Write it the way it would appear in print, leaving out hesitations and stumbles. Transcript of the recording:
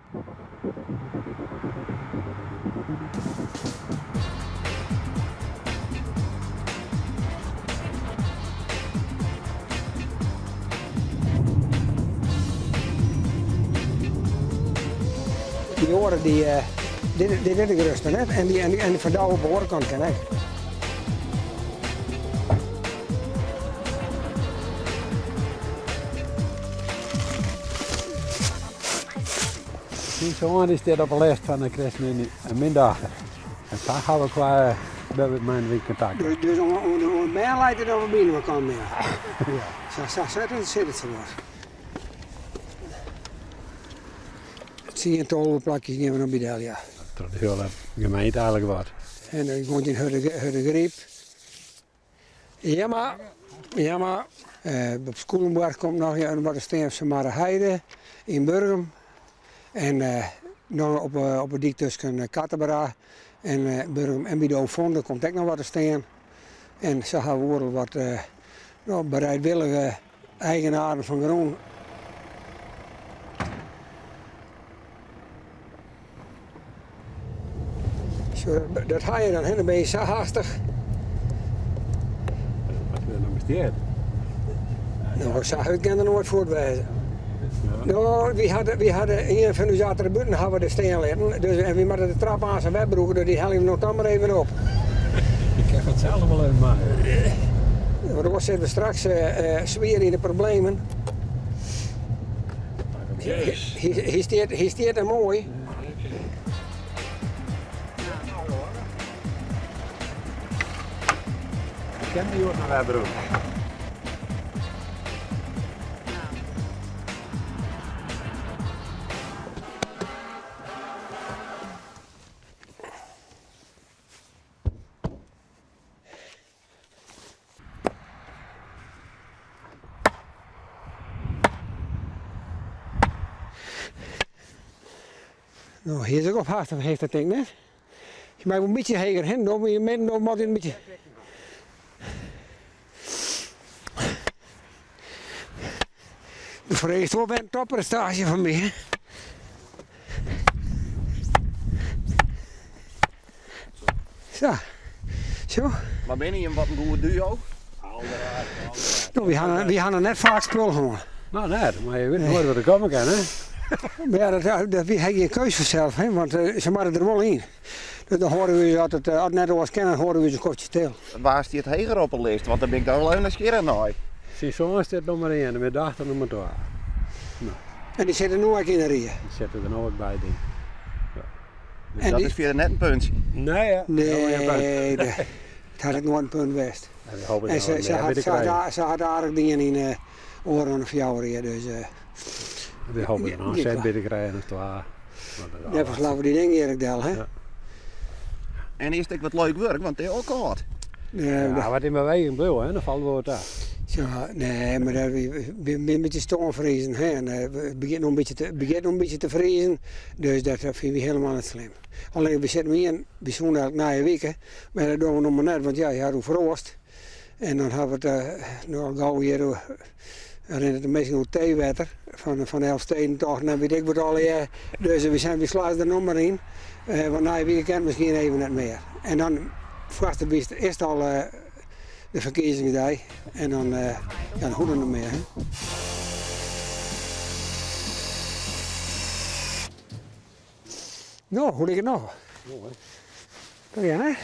Dy oare dy, dit dit is de grutste net en dy en dy fan Douwe op de oare kant kin ek. Syn soan dy stiet op 'e list fan de ChristenUnie en myn dochter. En sa ha we kwa mei kontakt. Dus, dus oan, oan, oan bern leit it op de kant mear. Ja. Sa, sa, sa sit it sa wat. 10, 12 plakjes gean we noch by del, ja. Troch de hiele gemeente eigentlik wat. En dan komt yn hurde, Hurdegaryp. Ja mar, ja mar. Op Skûlenboarch komt noch wat te stean Sumarreheide yn Burgum. En noch op, op de dyk tusken Kattenburg en Burgum en by de Ovonde komt ek noch wat te stean. En sa hawwe we oeral wat no, bereidwillige eigenaren fan grûn. Dat ha je dan, hè? Dan bin je sa hastich. Wat der noch bestiet. No, sa hurd kin der noait fuort wêze. No, wy hadden, wy hadden ien fan ús attributen hawwe we der stean litten. Dus, en wy moatte de trap aanst wer brûke, dus dy helje we no toch mar even op. Ik kin it sels wol even mei. Want oars sitte we straks swier yn de problemen. Hy stiet der moai. Ik kin my hjoed noch wer brûke. No, hy is ek op haast hichte tink net. Je mei wol in bytsje heger hin, no no moat in bytsje. Do fregest wol wer in topprestaasje fan my. Hè? Sa. Zo. Maar binne jim wat in goed duo? No, wy ha noch net faak spul hân. No net, mar je witte noait wat der komme kin, hè? Mar ja, dat, wy ha gjin keus fansels, hè, want se moatte der wol yn. Dus dan hâlde we as it, as it net oars kin, dan hâlde we ús in skoftsje stil. Wa stiet heger op de list? Want dan bin ik dan wol even nijsgjirrich nei. Syn soan stiet nûmer ien en myn dochter nûmer twa. No. En dy sitte no ek yn de rie? Dy sitte der no ek by, dy. Ja. Dus en dat is fierder net in puntsje? Nee, hè? Nee, it hat ek noait in punt west. En se, se, hat, se, hat, se hat aardich dien yn de ôfrûne 4 jier, dus... We hoopje der noch in set by te krijen of twa. Dêrfoar slaan we dy ding earlik del, hè? Ja. En is it ek wat leuk wurk, want it is al kâld. Ja, wat yn beweging bliuwe, hè, dan falt wol wat ta. Ja, nee, mar dat, we binne in bytsje stânfriezen, hè. En it begjint no in bytsje te, begjint no in bytsje te friezen, dus dat fine wy hielendal net slim. Allinnich we sitte no ien, wy soene eigentlik nije wike, mar dat dogge we no mar net, want ja, je ha oer froast. En dan ha we it no al gau hjir oer, rinne de minsken oer teewetter fan, fan de Elfstedentocht en wit ik wat allegear. Dus we zijn, we slaan der no mar yn, want nije wike kin it miskien even net mear. En dan foarst it witst is it al de ferkiezingsdei en dan, ja, dan hoecht it net mear. Hè. No, hoe liket it no? Moai. Kom hè?